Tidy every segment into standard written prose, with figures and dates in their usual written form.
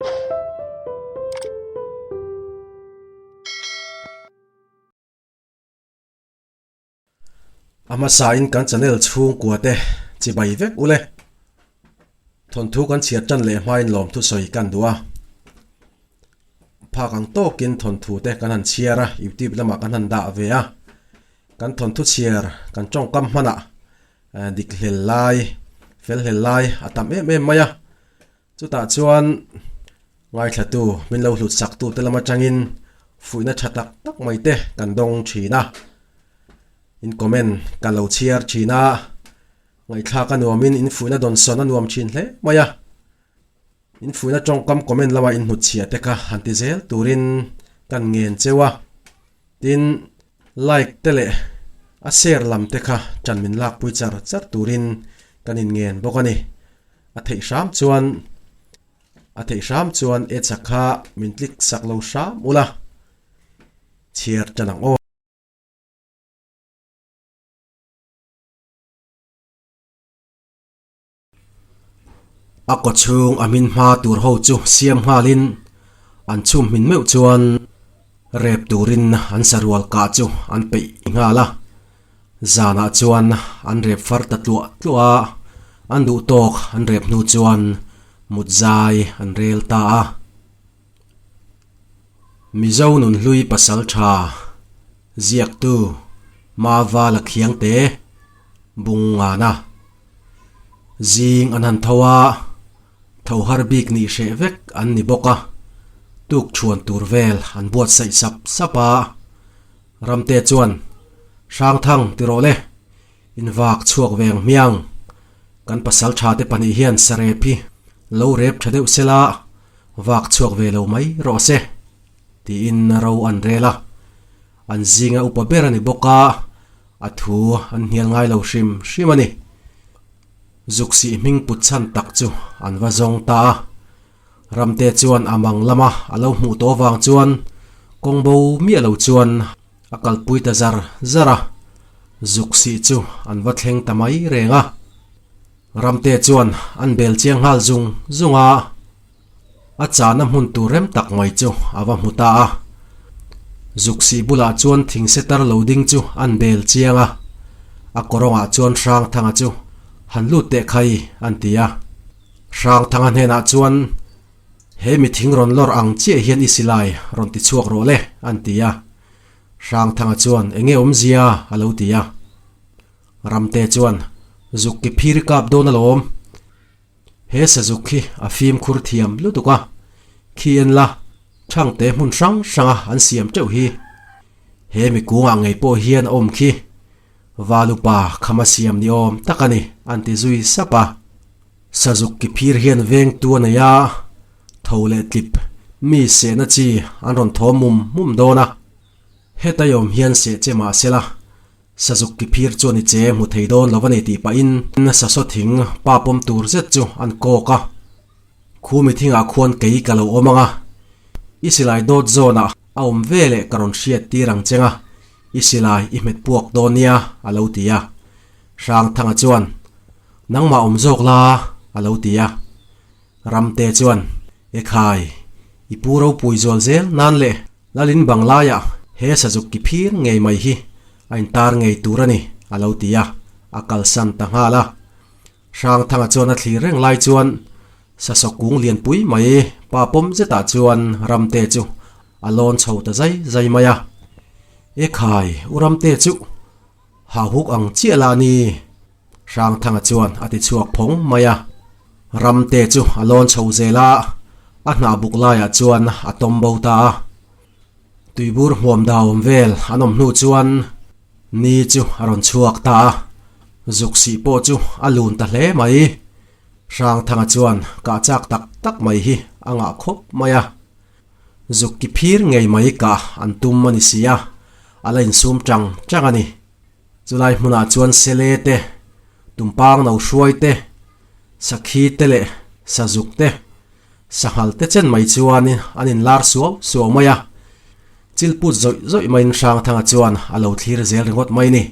A hmasain kan channel chhungkua te chibai vek ule. Thawnthu kan chhiar tan leh hmain lawmthu sawi kan duh a. Phak ang tawkin thawnthu te kan han chhiar a, youtube lamah kan han dah ve a. Kan thawnthu chhiar kan tawngkam hmanah dik hlel lai, fel hlel lai a tam em em mai a. Chutah chuan ngaithlatu min lo hlut sak tute lam atangin fuihna tha tak tak mai te kan dawng thin a. In comment ka lo chhiar thin a, ngaihthlak a nuamin in fuihna dawnsawn a nuam thin hle mai a. In fuihna tawngkam comment lama in hnutchhiah te kha han ti zel turin kan ngen cheu a. Tin, like te leh a share lam te kha ṭan min lakpui char char turin kan inngen bawk a ni. A theih hram chuan a theih hram chuan e chak kha min click sak lo hram ula, chhiar ṭan ang aw. A kaw chhung a hmin hma tur ho chu siam nghalin an chhum hmin meuh chuan rep turin an sarual kah chu an peih nghal a. Zanah chuan an rep far ta tluah tluah a, an duh tawk an rep hnu chuan mut zai an rel ta a. Mizo nunhlui pasal tha ziaktu Mavala Khiangte Bungngana. Zing an han tho a, tho har bik nih hreh vek an ni bawk a, tuk chhuan tur vel an buatsaih sap sap a. Ramte chuan, Hrangthang ti rawh le, in vak chhuak ve ang hmiang. Kan pasal tha te pahnih hian sarep hi lo rep tha deuh sela, vak chhuak ve lo mai rawh se, tiin ro an rel a. An zinga upa ber a ni bawk a, a thu an hnial ngai lo hrim hrim a ni. Zuksih hming put chhan tak chu an va zawng ta a. Ramte chuan a mang lama a lo hmuh tawh avang chuan kawng bo miah lo chuan a kalpui ta zar zar a. Zuksih chu an va thleng ta mai reng a. Ramte chuan an bel chiang nghal zung zung a. A chahna hmun tur rem tak mai chu a va hmu ta a. Zuksih bulah chuan thing setar lo ding chu an bel chiang a, a kawrawngah chuan Hrangthanga chu han lut teh khai an ti a. Hrangthanga hnenah chuan, He mi thing rawn lawr ang chiah hian i silai rawn ti chhuak rawh le an ti a. Hrangthanga chuan, Enge awmzia? a lo ti a. Ramte chuan, Zuk ki phir i kap dawn alawm. He sazuk hi a fimkhur thiam lutuk a, khi en la, thangte hmun hrang hranga an siam teuh hi. He mi kungah ngei pawh hian a awm khi. Valupa khama siam ni awm tak a ni, an ti zui sap a. Sazuk ki phir hian vengtu a nei a, tho leh tlip mi sehna chi an rawn thaw mum mum dawn a. Heta i awm hian seh che mah sela, Sazuk ki phir chuan i che hmu thei dawn lo a ni tih pahin sasaw thing pa pawm tur zet chu an kawk a. Khumi thingah khuan kei ka lo awm ang a, i silai dawt zawnah a awm ve leh ka rawn hriat tir ang cheng a, i silai i hmet puak dawn nia a lo ti a. Hrangthanga chuan, Nangmah awm zawk la a lo ti a. Ramte chuan, Ekhai, i pu ropui zual zel nan le. Lalin Banglaiah he sazuk ki phir ngei mai hi a intar ngei tur a ni, a lo ti a, a kalsan ta nghal a. Hrangthanga chuan a thlir reng lai chuan sasawk kung lianpui mai pa pawm zetah chuan Ramte chu a lawn chho ta zai zai mai a. E khai, u Ramte chu hahuk ang chiah lah ni, Hrangthanga chuan a ti chhuak phawng mai a. Ramte chu a lawn chho zel a, a hnah buk laiah chuan a tawm bo ta a. Tuibur hmuam dawm vel an awm hnu chuan ni chu a rawn chhuak ta a, Zuksih pawh chu a lun ta hle mai. Hrangthanga chuan kah chak tak tak mai hi a ngah khawp mai a. Zuk ki phir ngei mai kah an tum a ni si a, a la insum chang chang a ni. Chulai hmunah chuan sele te, tumpang no hruai te, sakhi te leh sazuk te, sanghal te chen mai chuan an inlar suau suau mai a. Chilput zawih zawih maiin Hrangthanga chuan a lo thlir zel ringawt mai ni.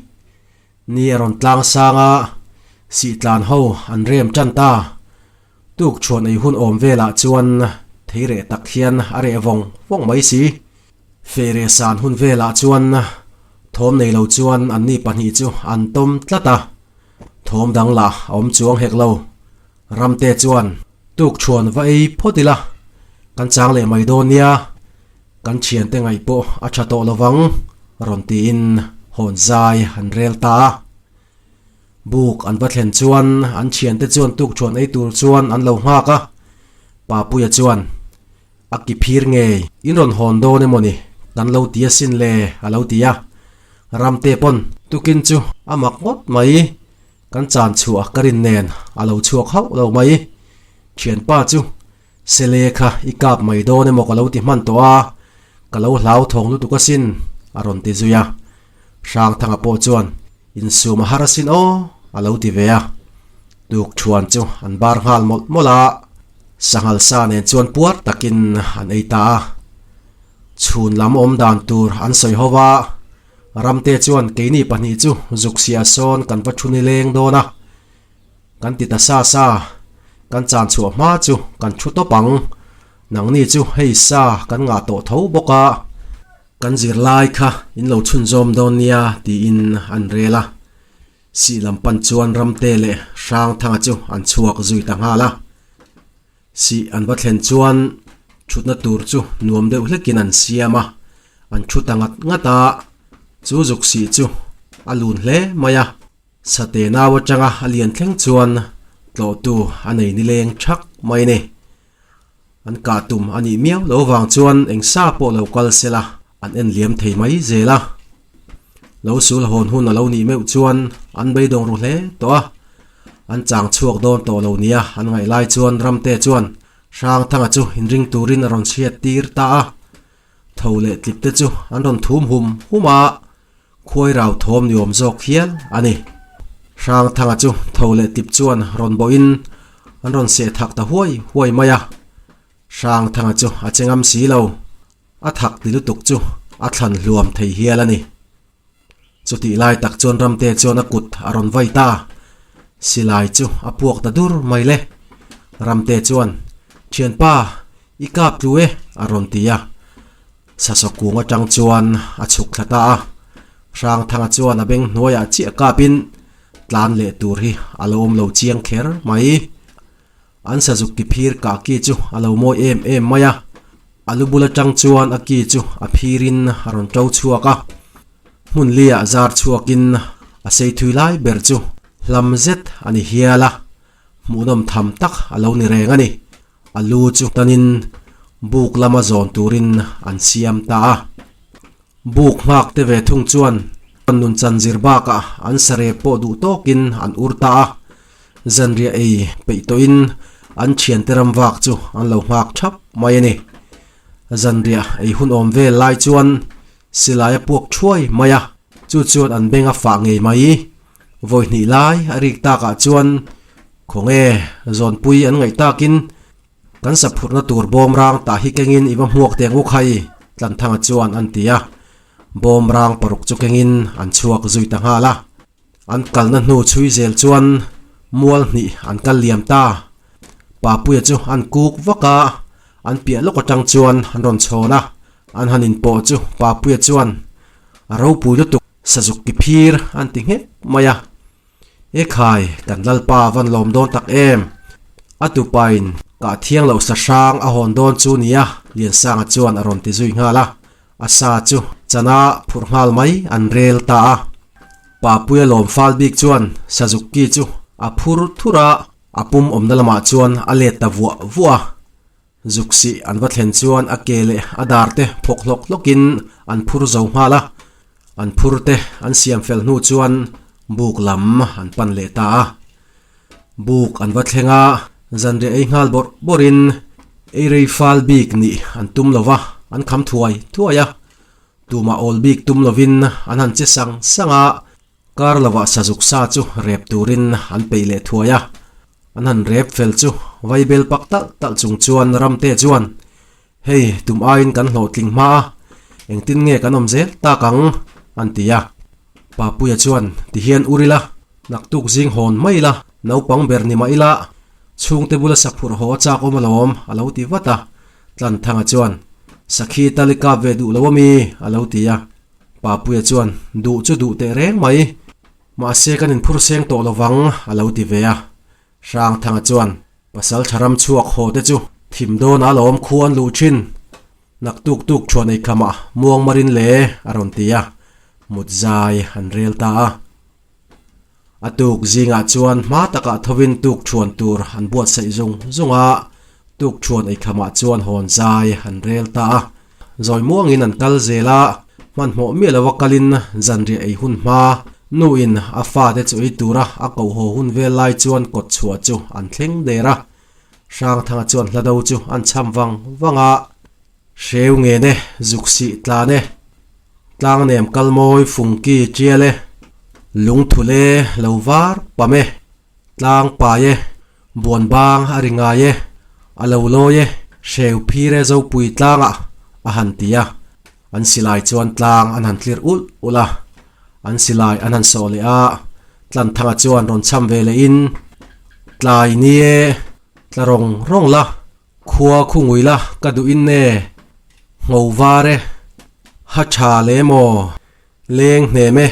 Ni a rawn tlang sang a, sihtlan ho an rem tan ta. Tuk chhuan ei hun awm velah chuan. Thei reh tak hian a reh vawng vawng mai si. Fere san hun velah chuan thawm nei lo chuan anni pahnih chu an tawm tlat a, thawm dang lah a awm chuang hek lo. Ramte chuan tuk chhuan va ei phawt ila, kan chang leh mai dawn nia, kan thiante ngaih pawh a tha tawh lovang rawn tiin hawn zai an rel ta a. Buk an va thlen chuan an thiante chuan tuk chhuan ei tur chuan an lo nghak a, Papuia chuan A ki phir ngei, in rawn hawn dawn emaw ni? Kan lo ti asin le, a lo ti a. Ramte pawn tukin chu a mak ngawt mai, kan chan chhuah ka rin nen a lo chhuak hauh lo mai. Thianpa chu Sele kha i kap mai dawn emaw ka lo ti hman tawh a, ka lo hlauthawng lutuk asin, a rawn ti zui a. Hrangthanga pawh chuan Insum a har asin aw, a lo ti ve a. Tuk thuan chu an bar nghal mawlh mawlh a, sanghal sa nen chuan puar takin an ei ta a. Chhun lam awm dan tur an sawi ho va, Ramte chuan keini pahnih chu zuk siah sawn kan va thu nileng dawn a, kan ti ta sa sa, kan chan chhuah hma chu kan thu tawp ang, nangni chu hei sa kan ngah tawh tho bawk a. Kan zirlai kha in lo chhunzawm dawn nia tiin an rel a, sih lam pan chuan Ramte leh Hrangthanga chu an chhuak zui ta nghal a. Sih an va thlen chuan thutna tur chu nuam deuh hlekin an siam a, an thu ta ngat ngat a, chu zuk sih chu a lun hle mai a. Sate nau atanga a lian thleng chuan tlawhtu a nei nileng thak mai a ni. An kah tum a nih miau lo vang chuan eng sa pawh lo kal se la, an en liam thei mai zel a. Lo sul hawn hun a lo nih meuh chuan an beidawng ru hle tawh a. An chang chhuak dawn tawh lo nia an ngaih lai chuan Ramte chuan Hrangthanga chu inring turin a rawn chhiat tir ta a. Tho leh tlip te chu an rawn thum hum hum a, khuai rau thawm ni awm zawk hial a ni. Hrangthanga chu tho leh tlip chuan rawn bawhin an rawn seh thak ta huai huai mai a. Hrangthanga chu a che ngam si lo, a thak ti lutuk chu a thlan hluam thei hial a ni. Chutih lai tak chuan Ramte chuan a kut a rawn vai ta. Silai chu a puak ta dur mai le. Ramte chuan, Thianpa, i kap tlu e, a rawn ti a. Sasawk kung atang chuan a chhuk thla ta a. Hrangthanga chuan a beng hnuaiah chiah kapin tlan leh tur hi a lo awm lo chiang kher mai. An sazuk ki phir kah ki chu a lo mawi em em mai a, a lu bul atang chuan a ki chu a phirin a rawn to chhuak a, hmun liah zar chhuakin a sei thui lai ber chu hlam zet a ni hial a, hmuhnawm tham tak a lo ni reng a ni. A lu chu tanin buk lama zawn turin an siam ta a. Buk nghak te ve thung chuan nun chan zir bakah an sarep pawh duh tawkin an ur ta a, zanriah ei peih tawhin an thiante ram vak chu an lo nghak thap mai a ni. Zanriah ei hun awm vel lai chuan silai a puak thuai mai a, chu chuan an beng a fah ngei mai. Vawi hnih lai a rik takah chuan khawnge zawnpui an ngaih takin Kan saphurhna tur bawm rang tah hi kengin i va hmuak teng u khai, Tlanthanga chuan an ti a. Bawm rang paruk chu kengin an chhuak zui ta nghal a. An kalna hnu chhui zel chuan mual hnih an kal liam ta. Papuia chu an kuk vak a, an piah lawk atang chuan an rawn chhawn a. An han inpawh chu Papuia chuan a ropui lutuk sazuk ti phir an ti nghek mai a. E khai, kan Lalpa van lawm dawn tak em? A tupain kah thiang loh sa hrang a hawn dawn chu nia, Liansanga chuan a rawn ti zui nghal a. A sa chu chana phurh nghal mai an rel ta a. Papuia lawm fal bik chuan Sazuk ki chu a phur thur a, a pum awmna lamah chuan a let ta vuah vuah a. Zuk sih an va thlen chuan a ke leh a dar te phawk hlawk hlawkin an phur zo nghal a, an phur te an siam fel hnu chuan buk lam an pan leh ta a. Buk an va thleng a, zanriah ei nghal bawrh bawrhin ei rei fal bik nih an tum lo va, an kham thuai thuai a. Tumah awl bik tum lovin an han che sang sang a, Kar lovah sazuk sa chu rep turin an peih leh thuai a, an han rep fel chu vaibel pak talh talh chung chuan Ramte chuan, Hei, tum aiin kan hlawhtling hma a, engtin nge kan awm zel tak ang? an ti a. Papuia chuan, Tihian ur ila, naktuk zing hawn mai ila, naupang ber ni mah ila, chhungte bula saphurh haw a chak awm alawm, a lo ti vat a. Tlanthanga chuan, Sakhi tal i kap ve duh lo a mi? a lo ti a. Papuia chuan, Duh chu duh teh reng mai. Mahse kan inphur seng tawh lo vang, a lo ti ve a. Hrangthanga chuan, Pasal tha ram chhuak haw te chu thim dawn a lawm khu an luh thin. Naktuk tuk thuan ei khamah muang marin le, a rawn ti a. Mut zai an rel ta a. A tuk zingah chuan hma takah thovin tuk thuan tur an buatsaih zung zung a, tuk thuan ei khamah chuan hawn zai an rel ta a. Zawi muangin an kal zel a, hmanhmawh miah lova kalin zanriah ei hun hma nuin a fate chu ei tura a koh haw hun vel lai chuan kawt chhuah chu an thleng der a. Hrangthanga chuan hlado chu an cham vang vang a, Hreu ngen e, zuk sih tlan e, Tlang nem kal mawi fungki tial e, Lungthul e, lo var pam e, Tlang pai e, buan bang a ri ngai e, A lo lawi e, hreu phir e zopui tlangah a han ti a. An silai chuan tlang an han tlir ulh ulh a, an silai an han sawh leh a, Tlanthanga chuan rawn cham ve lehin, Tlai ni e, tla rawng rawng la, Khua khu ngui la ka duh in e, ngho var e, ha tha le maw, leng hnem e,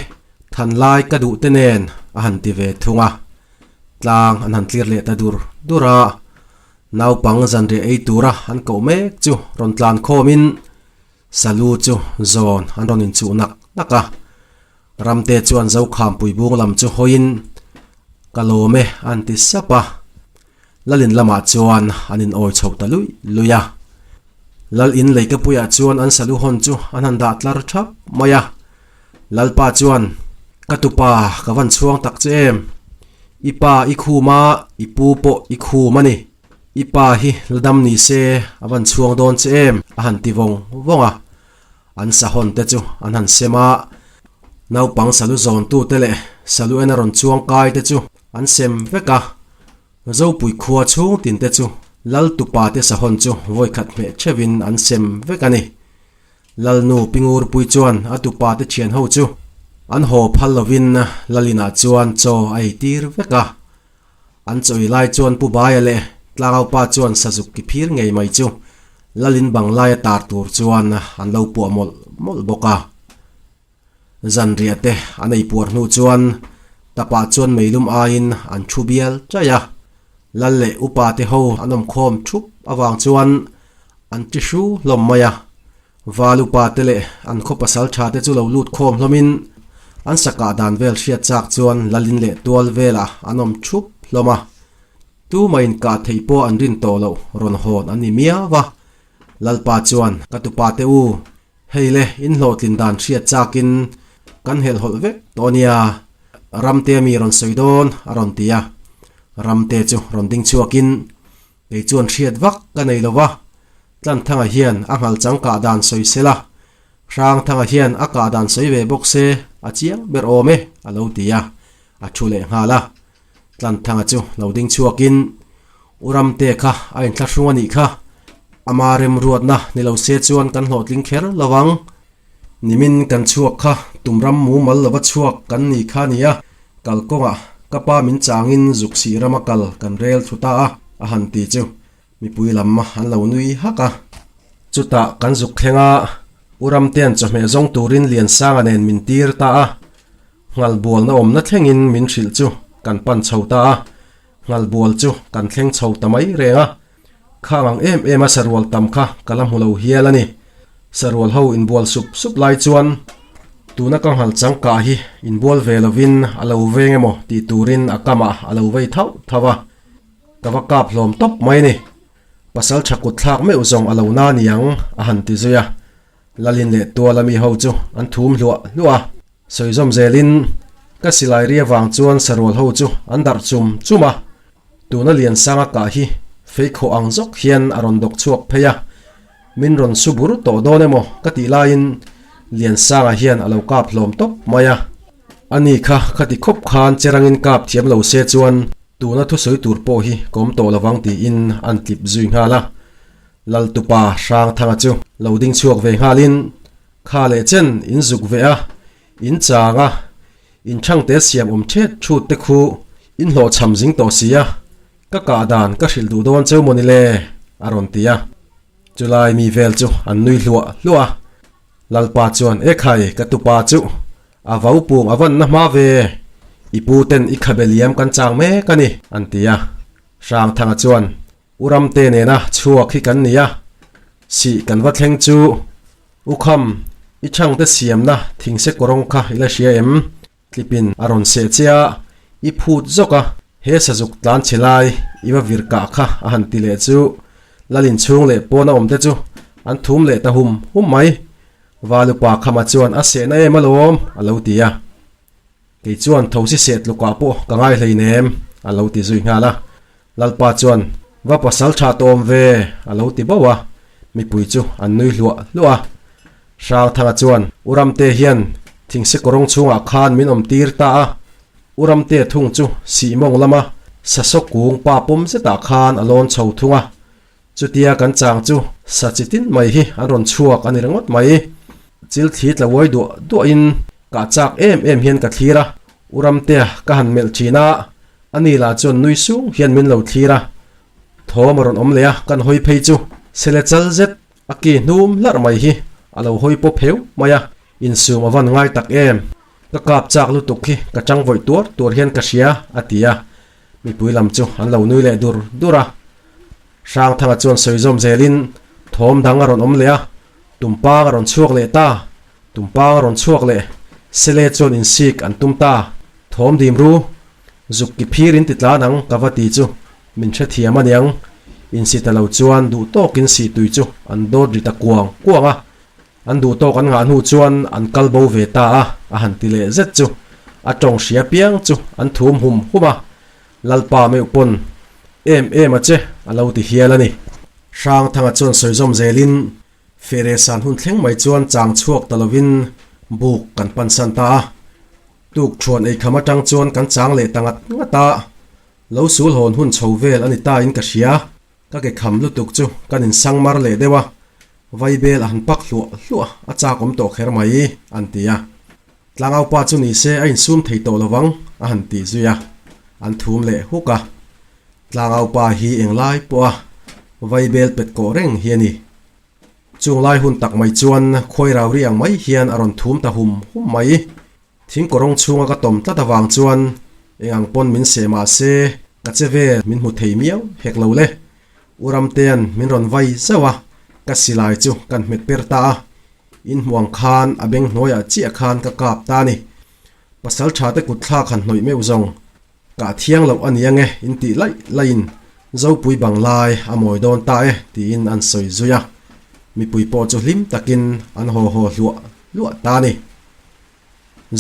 than lai ka duh te nen a han ti ve thung a. Tlang an han tlir leh ta dur dur a, naupang zanriah ei tura an koh mek chu rawn tlan khawm in Salu chu zawn an rawn inchuh nak nak a. Ramte chuan Zokhampui bung lam chu hawiin, Ka lawm e an ti sap a. Lalin lamah chuan an in awi chho ta luih luih a. Lal in leikapuiah chuan an salu hawn chu an han dah tlar thap mai a. Lalpa chuan, Ka tupa ka van chhuang tak che em? I pa i khum a, i pu pawh i khum a ni. I pa hi la dam ni se a van chhuang dawn che em? a han ti vawng vawng a. An sahawn te chu an han sem a, naupang salu zawntute leh salu ena rawn chuang kai te chu an sem vek a. Zopui khua chhung tin te chu Lal tupa te sahawn chu vawikhat hmeh theuhin an sem vek a ni. Lalnu Pingurpui chuan a tupa te thian ho chu an haw phal lovin Lalinah chuan chaw a ei tir vek a. An chawi lai chuan Pu Baia leh Tlangaupa chuan sazuk ki phir ngei mai chu Lalin bang laia tar tur chuan an lo puah mawlh mawlh bawk a. Zanriah te an ei puar hnu chuan tapah chuan meilum aiin an thu bial chaih a. Lal leh upa te ho an awm khawm thup avang chuan an ti hru hlawm mai a. Val upa te leh an khaw pasal tha te chu lo lut khawm hlawmin an sakah dan vel hriat chak chuan lalin leh tual velah an awm thup hlawm a. Tuma inkah theih pawh an rin tawh loh rawn hawn an ni miau a. Lalpa chuan, Ka tupa te u, hei le in hlawhtlin dan hriat chakin kan helhhawlh vek tawh a nia, Ramte mi rawn sawi dawn a rawn ti a. Ramte chu rawn ding chhuakin, Kei chuan hriat vak ka nei lo va, Tlanthanga hian a nghal chang kah dan sawi se la, Hrangthanga hian a kah dan sawi ve bawk se a chiang ber awm e, a lo ti a, a thu leh nghal a. Tlanthanga chu lo ding chhuakin, U Ramte kha a inthlahrung a nih kha, ama remruatna ni lo se chuan kan hlawhtling kher lo vang. Nimin kan chhuak kha tum ram mumal lova chhuak kan ni kha nia, kalkawngah ka pa min changin zuk sih rama kal kan rel thu ta a, a han ti chu mipui lam an lo nui hak a. Chutah kan zuk thleng a, U Ramtean chawhmeh zawng turin Liansanga nen min tir ta a, Nghalbualna awmna thlengin min hrilh chu kan pan chho ta a, Nghalbual chu kan thleng chho ta mai reng a. Khang ang em em a sarual tam kha ka la hmu lo hial a ni. Sarual ho inbual sup sup lai chuan tuna ka nghal changkah hi inbual ve lovin a lo veng emaw tih turin a kamah a lo vei thauh thauh a, ka va kap hlawm tawp mai a ni. Pasal tha kut thlak meuh zawng a lo na niang a han ti zui a. Lalin leh Tuala mi ho chu an thum hluah hluah a. Sawi zawm zelin ka silai ri avang chuan sarual ho chu an darh chum chum a. Tuna Liansanga kah hi feikhawh ang zawk hian a rawn dawk chhuak phei a, min rawn su bur tawh dawn emaw ka tih laiin Liansanga hian a lo kap hlawm tawp mai a. Ani kha khati khawp khan cherangin kap thiam lo se chuan tuna thusawi tur pawh hi ka awm tawh lovang tiin an tlip zui nghal a. Laltupa Hrangthanga chu lo ding chhuak ve nghalin kha leh chen in zuk ve a, in chang a, In thangte siam awm thet thut te khu in hlawhchham zing tawh si a, ka kah dan ka hrilh duh dawn cheu maw ni le? a rawn ti a. Chulai mi vel chu an nui hluah hluah a. Lalpa chuan, Ekhai, ka tupa chu a vau pung a vanna hma ve, i pu ten i khabe liam kan chang mek a ni, an ti a. Hrangthanga chuan, U Ramte nena chhuak hi kan ni a, sih kan va thleng chu U Kham, i chhangte siamna thingse kawrawng kha i la hria em? Tlipin a rawn seh che a, i phut zawk a, he sazuk tlan chhe lai i va vir kah kha a han ti leh chu Lal inchhung leh pawn a awm te chu an thum leh ta hum hum mai. Valupa Khama chuan a sehna em alawm a lo ti a. Kei chuan thosi seh tlukah pawh ka ngai hleinem a lo ti zui nghal a. Lalpa chuan va pasal tha tawm ve a lo ti bauh a, mipui chu an nui hluah hluah a. Hrangthanga chuan U Ramte hian thingse kawrawng chhungah khan min awm tir ta a, U Ramte thung chu sihmawng lama sasawk kung pa pawm zetah khan a lawn chho thung a. Chutia kan chang chu sa chi tin mai hi an rawn chhuak a ni ringawt mai. Chil thli tla uai duah duahin kah chak em em hian ka thlir a, U Ramtea ka han melh thin a, ani lah chuan nui sung hian min lo thlir a. Thawm a rawn awm leh a, kan hawi phei chu sele chal zet a ki hnum hlarh mai hi a lo hawi pawp heu mai a, insum a van ngai tak em. Ka kap chak lutuk hi ka chang vawih tuar tuar hian ka hria, a ti a. Mipui lam chu an lo nui leh dur dur a. Hrangthanga chuan sawi zawm zelin thawm dang a rawn awm leh a, Tumpang a rawn chhuak leh ta, Tumpang a rawn chhuak leh, Sele chuan insik an tum ta, thawm dim ru, zuk ki phir in ti tlan ang ka va ti chu min hrethiam aniang, insi ta lo chuan duh tawkin sihtui chu an dawt ri ta kuang kuang a, An duh tawk an ngah hnu chuan an kal bo ve ta a, a han ti leh zet chu a tawng hria piang chu an thum hum hum a, Lalpa meuh pawn em em a che a lo ti hial a ni. Hrangthanga chuan sawi zawm zelin Fere san hun thleng mai chuan chang chhuak ta lovin buk kan pansan ta a, tuk thuan eikham atang chuan kan chang leh ta ngat ngat a, lo sul hawn hun chho vel a ni ta in ka hria. Ka ke kham lutuk chu kan insang mar leh deuh a, Vaibel a han pak hluah hluah a chak awm tawh kher mai, an ti a. Tlangaupa chu ni se a insum thei tawh lovang, a han ti zui a, an thum leh huk a. Tlangaupa hi englai pawh a Vaibel pet kawh reng hi a ni. Chung lai hun tak mai chuan khuai rau ri ang mai hian a rawn thum ta hum hum mai. Thing kawrawng chhunga ka tawm tlat avang chuan eng ang pawn min seh mah se ka che vel min hmu thei miau hek lo le. U Ramtea'n min rawn vai zauh a, ka silai chu kan hmet per ta a. In hmuh ang khan a beng hnuaiah chiah khan ka kap ta a ni. Pasal tha te kut thlak han hnawih meuh zawng. Kah thiang loh a ni ange in tih laih laihin Zopui bang lai a mawi dawn ta e tiin an sawi zui a. Mipui pawh chu hlim takin an haw haw hluah hluah ta a ni.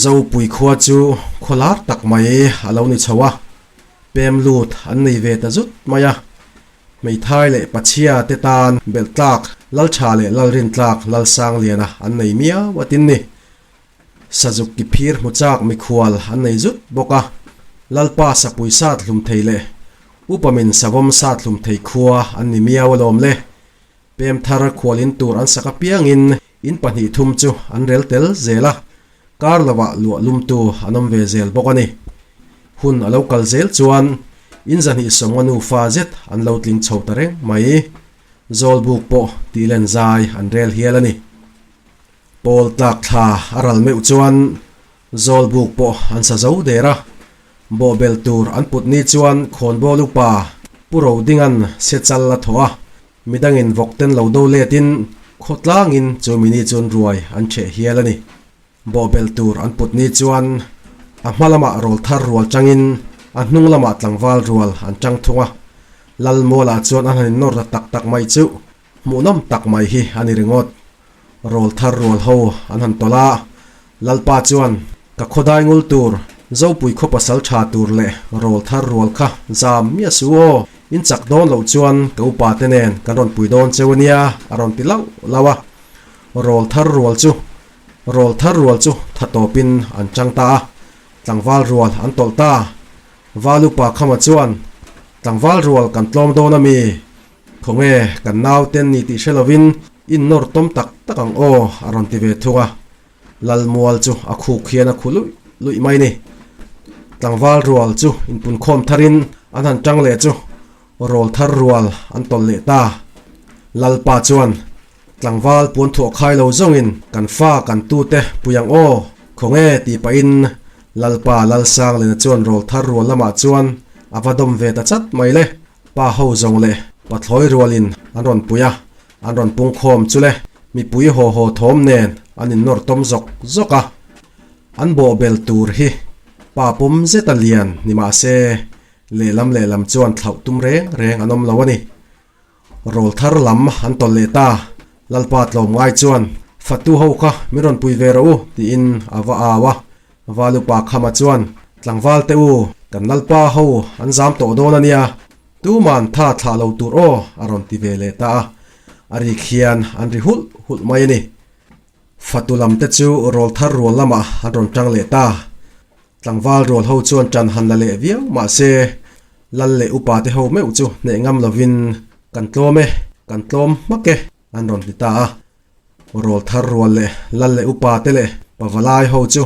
Zopui khua chu khaw lar tak mai a lo ni chho a, pem lut an nei ve ta zut mai a. Hmeithai leh Pachhia te tan belh tlak Laltha leh Lalrintlak Lalsangliana an nei miau a tin ni. Sazuk ki phir hmu chak mikhual an nei zut bawk a, Lalpa sapui sat hlum thei leh Upamin savawm sat hlum thei khua an ni miau alawm le. Pem thar khual in tur an sak apiangin in pahnih thum chu an rel tel zel a, kar lovah luah lumtu an awm ve zel bawk a ni. Hun a lo kal zel chuan in zahnih sawmnga nufa zet an lo tling chho ta reng mai. Zawlbuk pawh tih len zai an rel hial a ni. Pawl tlak thla a ral meuh chuan Zawlbuk pawh an sa zo der a, bawhbel tur an put ni chuan khawnbawl upa Pu Rodinga'n se chal a thawh a, midangin vawk ten lo do letin khawtlangin chu mini chuan ruai an ṭheh hial a ni. Bawhbel tur an put ni chuan a hma lamah rawlthar rual changin a hnung lamah tlangval rual an chang thung a, Lalmualah chuan an han innawr ta tak tak mai chu Hmuhnawm tak mai hi a ni ringawt. Rawl thar rual ho an han tawlh a, Lalpa chuan ka khawdai ngul tur, Zopui khaw pasal tha tur leh rawl thar rual kha zam miah su aw, in chak dawn loh chuan ka upa te nen kan rawn pui dawn cheu ania a rawn ti lauh lauh a. Rawl thar rual chu rawl thar rual chu tha tawpin an chang ta a, tlangval rual an tawlh ta. Val upa Khama chuan, Tlangval rual kan tlawm dawn ami? Khawnge kan nauten ni tih hre lovin in nawr tawm tak tak ang aw a rawn ti ve thung a. Lalmual chu a khuk hian a khu luih luih mai ni. Tlangval rual chu inpunkhawm tharin an han tang leh chu rawl thar rual an tawlh leh ta. Lalpa chuan, Tlangval puan thuah khai lo zawngin kan fa kan tute pui ang aw, khawnge tih pahin Lalpa Lalsanglena chuan rawl thar rual lamah chuan a va dawm ve ta chat mai le. Pa ho zawng leh pathlawi rualin an rawn pui a, an rawn pungkhawm chu le mipui haw haw thawm nen an innawr tawm zawk zawk a. An bawhbel tur hi pa pawm zeta lian ni mah se lehlam lehlam chuan thlauh tum reng reng an awm lo a ni. Rawl thar lam an tawlh leh ta. Lalpa tlawm ngai chuan, Fatu ho kha min rawn pui ve rawh u, tiin a va au a. Valupa Khama chuan, Tlangval te u, kan Lalpa ho an zam tawh dawn a nia, tuman tha thlah lo tur aw, a rawn ti ve leh ta a. A rik hian an ri hulh hulh mai a ni. Fatu lam te chu rawl thar rual lamah an rawn tang leh ta. Tlangval rual ho chuan tan han la leh viau mah se, Lal leh upa te ho meuh chu hneh ngam lovin, Kan tlawm e, kan tlawm hmak e, an rawn ti ta a. Rawl thar rual leh Lal leh upa te leh pavalai ho chu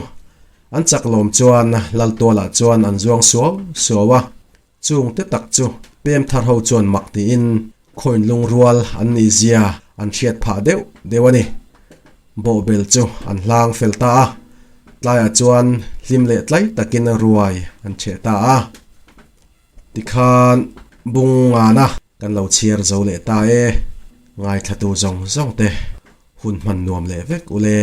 an chak lawm chuan Lal tualah chuan an zuang suau suau a. Chung te tak chu pem thar ho chuan mak tiin khawiin lungrual an nih zia an hriat phah deuh deuh a ni. Bawhbel chu an hlang fel ta a, tlaiah chuan hlim leh tlai takin ruai an chheh ta a. Tikhan bung ngana kan lo chhiar zo leh ta e, ngaithlatu zawng zawng te hun hman nuam leh vek ule.